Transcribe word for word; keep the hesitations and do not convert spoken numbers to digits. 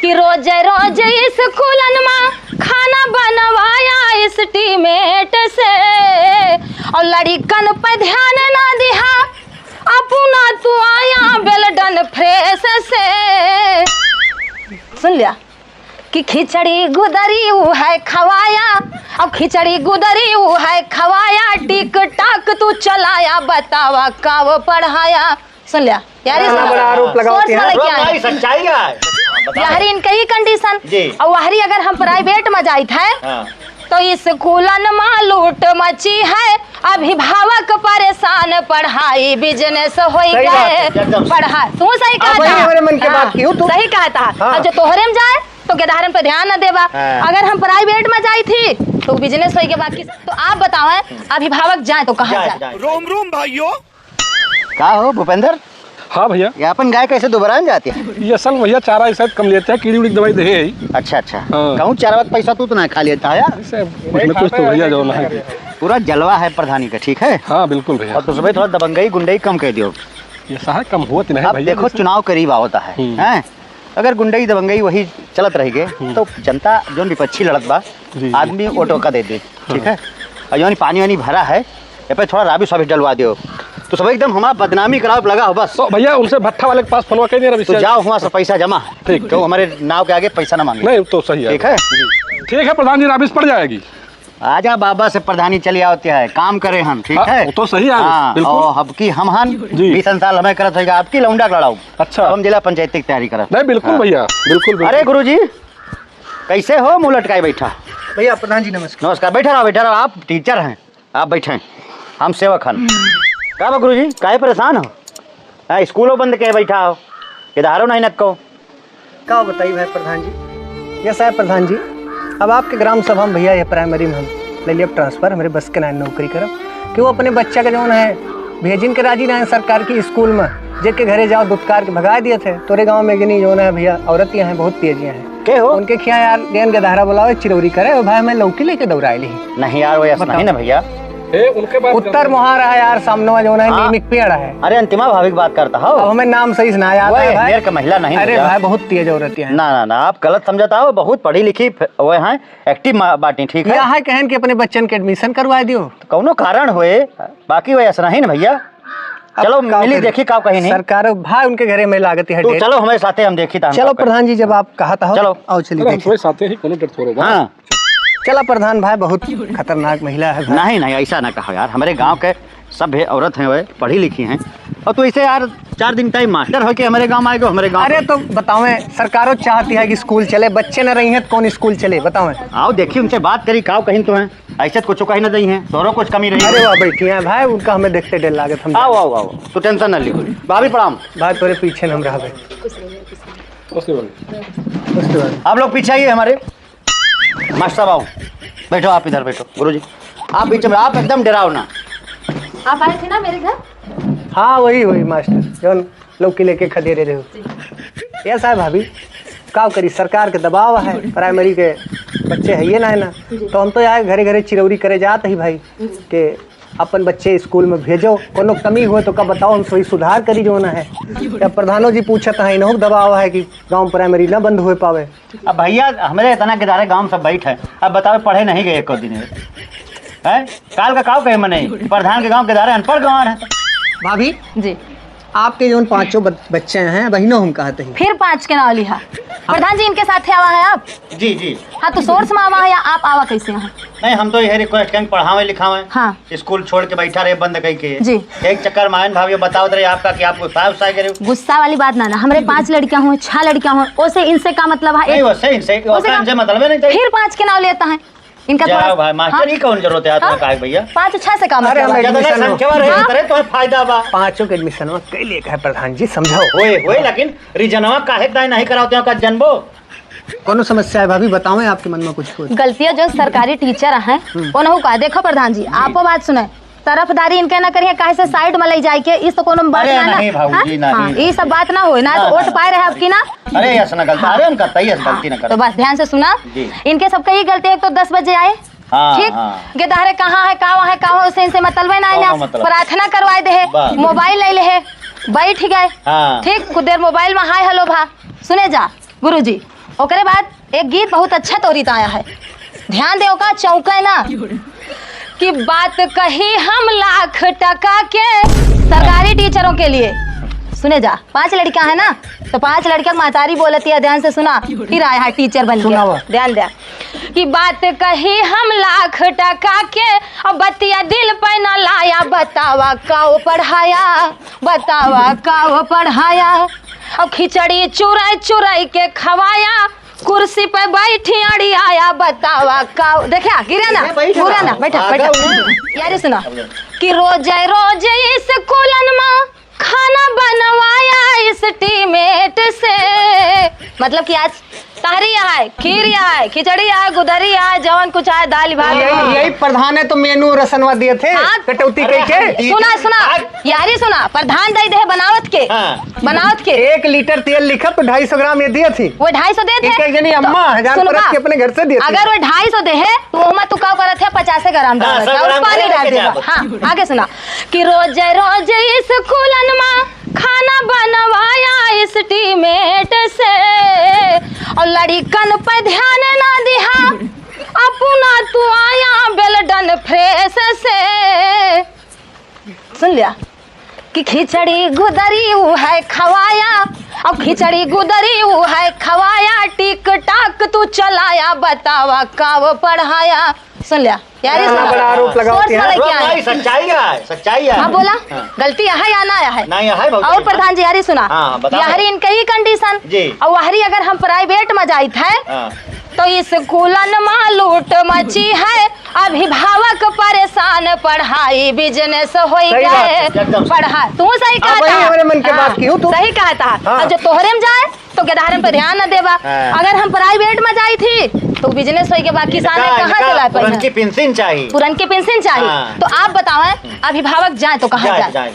कि रोज रोज स्कूलन मा खाना बनवाया estimate से, और लड़िकन पे ध्यान ना दिहा, अपना तू आया well done fresh से। सुन लिया कि खिचड़ी गुदरी ऊ है खवाया, और खिचड़ी गुदरी ऊ है खवाया, TikTok तू चलाया, बतावा काव पढ़ाया। सुन लिया यार, ये इतना सब बड़ा आरोप लगाओ सोर्स कि वाले हाँ। क्या है? भाई, सच्चाई क्या है? बता। यार इनके ही कंडीशन। जी। और वहरी अगर हम प्राइवेट में जाइत है, हाँ। तो स्कूलन मा लूट मची है, अभिभावक परेशान, पढ़ाई बिजनेस होई सही बात गए। है, एकदम सही। पढ़ा, तू सही कहा आप वही था। हमारे मन की हाँ, बात की हो तू। सही कहा था। हाँ। और जो तोहरे में जाए तो गेदहरन पे ध्यान न देबा। हाँ। अगर हम प्राइवेट में जाइत ही तो बिजनेस होई के बाकी। तो आप बताओ, अभिभावक जाए तो कहाँ जाए, जाए? जाए। रोम रोम भाइयों। का हो भूपेंद्र? हाँ भैया। ये अपन गाय कैसे दुबरान जाती है? ये असल भैया चारा ही शायद कम लेते हैं, कीड़ी उड़ी की दवाई दे है। अच्छा, अच्छा। हाँ। कहूँ चारा का पैसा तू तो ना खा लेता है यार? ऐसे कुछ न कुछ तो भैया जो ना है। पूरा जलवा है प्रधानी का, ठीक है? हाँ, बिल्कुल भैया। और तू सुबह थोड़ा दबंगई गुंडई कम कर दियो। ये सारा कम होत नहीं अब भैया, देखो जैसे चुनाव करीब आवता है, हम्म। हैं? अगर गुंडई दबंगई वही चलत रह गए, हम्म। तो जनता जौन विपक्षी लड़त बा, जी, जी। आदमी वोट ओका दे दे, ठीक हाँ। है? और जौन पानी वानी भरा है, ये पे थोड़ा राबिश वाबिश डलवा दियो। तो सब एकदम हमारा बदनामी करावे पे लगा हो बस। तो भैया उनसे भट्ठा वाले के पास फोनवा कर दिया, रविश तो यार। जाओ वहाँ से पैसा जमा, ठीक, तो ठीक। हमारे नाव के आगे पैसा ना मांगे। नहीं, तो सही है। ठीक है? जी। ठीक है प्रधान जी, राबिश पड़ जाएगी। आजा बाबा से प्रधानी चली आवती है, काम करे हम, ठीक हाँ, है? वो तो सही है, हाँ, बिल्कुल। और हबकी हम हन, जी। बीस साल हमें करत होइगा, आपकी लौंडा के लड़ाऊ। अच्छा। अब हम जिला पंचायती की तैयारी करत। नहीं, बिल्कुल हाँ। भैया, बिल्कुल, बिल्कुल। अरे गुरुजी, कैसे हो मुँह लटकाए बैठा? भैया, प्रधान जी, नमस्कार। नमस्कार, बैठा रहो, बैठा रहो, आप टीचर हैं, आप बैठे हैं, हम सेवक हन। का बा गुरुजी, काहे परेशान हो? हाँ, स्कूलो बंद के बैठा हो, इधारो नहीं नक्को। का बताई भाई प्रधान जी, यस है प्रधान जी, अब आपके ग्राम सभा में भैया ये प्राइमरी में हम ले लिया ट्रांसफर, हमरे बस के ना नौकरी करब कि वो अपने बच्चा के जौन है भेजिन के राजी ना है सरकार की स्कूल में, जेके घरे जाओ दुत्कार के भगा दिए थे। तोरे गाँव में गनी जौन है भैया औरत यहाँ है बहुत तेज यहाँ है। के हो? उनके खिया यार गेन के धारा बुलावे चिरौरी करे, ओ भाई मैं लौकी लेके दौड़ाए ली। नहीं यार, वो ऐसा बताओ। नहीं ना भैया। ए, उनके बात उत्तर करते हैं। मुहार है यार, सामने जौन है हाँ। नीमिक पेड़ है। अरे अंतिमा भाभी की बात करता हो। अब हमें नाम सही से ना याद वो है भाई। मेर के महिला नहीं अरे भैया। भाई बहुत तेज औरत है। ना, ना, ना, आप गलत समझता हो, बहुत पढ़ी लिखी फ-, वो हैं, एक्टिव मा-, बाटी, ठीक है? यह है कहन कि अपने बच्चन के एडमिशन करवा दियो। तो कौनो कारण होए, बाकी वो ऐसा नहीं ना भैया। अब चलो का मिली करी? देखी का कहीं नहीं। सरकार भाई उनके घरे में लागत है तू डेट। चलो हमारे साथे हम देखी था हम चलो का करी। प्रधान जी जब आप कहा था हो, चलो। आओ चलिए अरे हम देखिए। कोई साथे ही कोनो डर थोड़े बा। हाँ। चला प्रधान भाई, बहुत खतरनाक महिला है भाई। नहीं, नहीं, ऐसा ना कहो यार, हमारे गांव के सब है, औरत हैं, वह पढ़ी लिखी हैं। और तू ऐसे यार, चार दिन टाइम मास्टर हो के हमारे गांव आएगो, हमारे गांव अरे तो बतावें, सरकारों चाहती है कि स्कूल चले, बच्चे न रही हैं तो कौन स्कूल चले, बतावें। आओ देखी, उनसे बात करी, काव कहीं तो हैं, ऐसे तो कुछ कहीं ना दई हैं, तोरो कुछ कमी रही। अरे वाह, बैठी हैं भाई, उनका हमें देखते डर लागत हम। आओ, आओ, आओ, तू टेंशन ना लियो। भाभी प्रणाम। भाई तोरे पीछे न हम रहबे। उसके बाद। उसके बाद। आप लोग पीछे आइए हमारे। मास्टर साहब आओ, बैठो आप इधर बैठो। गुरुजी आप बीच में, आप एकदम डराओ ना। आप आए थे ना मेरे घर? हाँ वही वही मास्टर जौन लौकी लेके खदेरे रहे हो। यस है भाभी, का करी सरकार के दबाव है, प्राइमरी के बच्चे है ये ना है ना, जी। तो हम तो यहाँ घरे घरे चिरौरी करे जात ही भाई जी। के अपन बच्चे स्कूल में भेजो, कोनो कमी हुए तो का बताओ, हम सही सुधार करी जो ना है। या प्रधानो जी पूछत हैं, इन्हों दबाव है कि गांव प्राइमरी ना बंद हो पावे। अब भैया हमरे इतना के दारे गांव सब बैठ है, अब बताओ पढ़े नहीं गए एको दिन। हैं? काल का काव कहे मने, प्रधान के गांव के दारे अनपढ़ गंवार है। भाभी जी। आपके जौन पांचों ब-, बच्चे हैं, बहिनों हम कहते हैं। फिर पांच के नाव लिहा। प्रधान जी इनके साथे आवा है आप? जी, जी। हाँ तो सोर्स में आवा है या आप आवा कैसे हैं? नहीं, हम तो यह रिक्वेस्ट करें पढ़ावे लिखावे। हाँ। स्कूल छोड़ के बैठा रहे बंद कई के। जी। एक चक्कर मायन भाभी बतावत रहे आपका कि आप गुस्सा उस्सा करे। गुस्सा वाली बात ना ना, हमरे पांच लड़कियां हुए, छह लड़कियां हुए, ओसे इनसे का मतलब है? नहीं, ओसे इनसे, ओसे ओसे का इनसे मतलब नहीं चाहिए। फिर पांच के नाव लेता है इनका जाओ थोड़ा भाई, मास्टर हाँ। ही कौन जरूरत है आपका हाँ। काहे भैया? पांच छह से का अरे मतलब हम है? ज्यादा admission संख्या वाले हाँ। करे तो फायदा बा। पांचों के एडमिशन में कई लेखा है प्रधान जी, समझाओ। होए, होए, लेकिन रीजनवा काहे दाई नहीं करावते हो का जनबो? कोनो समस्या है भाभी, बताओ आपके मन में कुछ हो। गलतियां जो सरकारी टीचर हैं, हम्म। उन्हों का देखो प्रधान जी, आपो बात सुने, तरफदारी इनके ना करिए, काहे से साइड में ले जाए के, इस तो कोनो बात अरे ना ना। नहीं भाऊजी, हाँ? नहीं। हाँ, ये सब बात ना होए ना, ना, तो ना, वोट ना। पाए रहे आपकी ना। अरे ऐसा ना गलती, हाँ। अरे हम करता ही ऐसा हाँ, गलती ना करता। तो बस ध्यान से सुना, जी। इनके सबका ये गलती, एक तो दस बजे आए, हाँ, ठीक? हाँ। गेदहरे कहाँ है, का है, का है, उसे इनसे मतलब है ना, कौनो ना। मतलब। प्रार्थना करवाए दे है, बस। मोबाइल ले ले है, बैठ गए, हाँ। ठीक? कुछ देर मोबाइल में हाय हेलो भा, सुने जा, गुरुजी, ओकरे बाद एक गीत बहुत अच्छा तोरी त आया है, ध्यान दे, ओका चौंके ना। कि बात कही हम लाख टका के सरकारी टीचरों के लिए। सुने जा, पांच लड़का है ना, तो पांच लड़का के महतारी बोलत है, ध्यान से सुना। फिर आया है टीचर बन के। सुनावा। ध्यान दे। कि बात कही हम लाख टका के, अब बतिया दिल पे ना लाया, बतावा का वो पढ़ाया, बतावा का वो पढ़ाया। अब खिचड़ी चुराई चुराई के खवाया, कुर्सी पे बैठी अड़ियाया, बतावा का वो, देखा, गिरा ना, ए, बैठ गिरा ना। ना, बैठा, आगा बैठा। उठ। यारी सुना। अब जा। कि रोज रोज स्कूलन में खाना बनवाया इस्टीमेट से। मतलब कि आज तहरी आए, खीर आए, खिचड़ी आए, गुदरी आए, जवन कुछ आए, दाल भात। यही, यही प्रधान है तो मेनू रसनवा दिए थे, हाँ। कटौती अरे, कई के। हाँ, सुना, सुना, आज यारी सुना, प्रधान दे दे बनावत के, हाँ। बनावत के। एक लीटर तेल लिखब तो ढाई सौ ग्राम ये दिए थी। वो ढाई सौ दे थे। एक, एक जनी तो अम्मा हजार सुन परत बा, के अपने घर से दिए थे। अगर वो ढाई सौ दे है, तो ओमा तू का करत है, पचासे ग्राम हाँ, डाल सौ दे, ग्राम पानी कम डाल लेके दे। जाबो। हाँ, आगे सुना। कि रोज रोज स्कूलन में खाना बनवाया इस्टीमेट से, और लड़िकन पे ध्यान ना दिहा, अपना तू आया बेलडन फ्रेश से। सुन लिया कि खिचड़ी गुदरी ऊ है खवाया, और खिचड़ी गुदरी ऊ है खवाया, टिक टाक तू चलाया, बतावा का वो पढ़ाया। सुन लिया। यार, ये हाँ, सुना। बड़ा आरोप लगाओ सोर्स कि वाला हाँ। क्या है? नहीं, सच्चाई है, सच्चाई है। हाँ, बोला। हाँ। गलती है या ना है? नहीं, है, बहुत और सही। प्रधान जी, यारी सुना। हाँ, बताओ। यारी इनका ही कंडीशन। जी। और वहरी अगर हम प्राइवेट में जाइत है, हाँ। तो स्कूलन में लूट मची है, अभिभावक परेशान, पढ़ाई बिजनेस होई सही बात गए। है। एकदम सही। पढ़ा, तू सही आप कहता वही है। हमारे मन के हाँ, बात की हो तू। सही कहता है। हाँ। और जो तोहरे में जाए, तो गेदहरन पे ध्यान न देबा। हाँ। अगर हम प्राइवेट में जाई थी, तो बिजनेस होई के बाद किसान इनका, कहाँ इनका से लाए पैसा? पुरनकी पेंशन चाही। पुरनकी पेंशन चाही। हाँ। तो आप बतावें, अभिभावक जाए तो कहाँ जाए, जाए? जाए।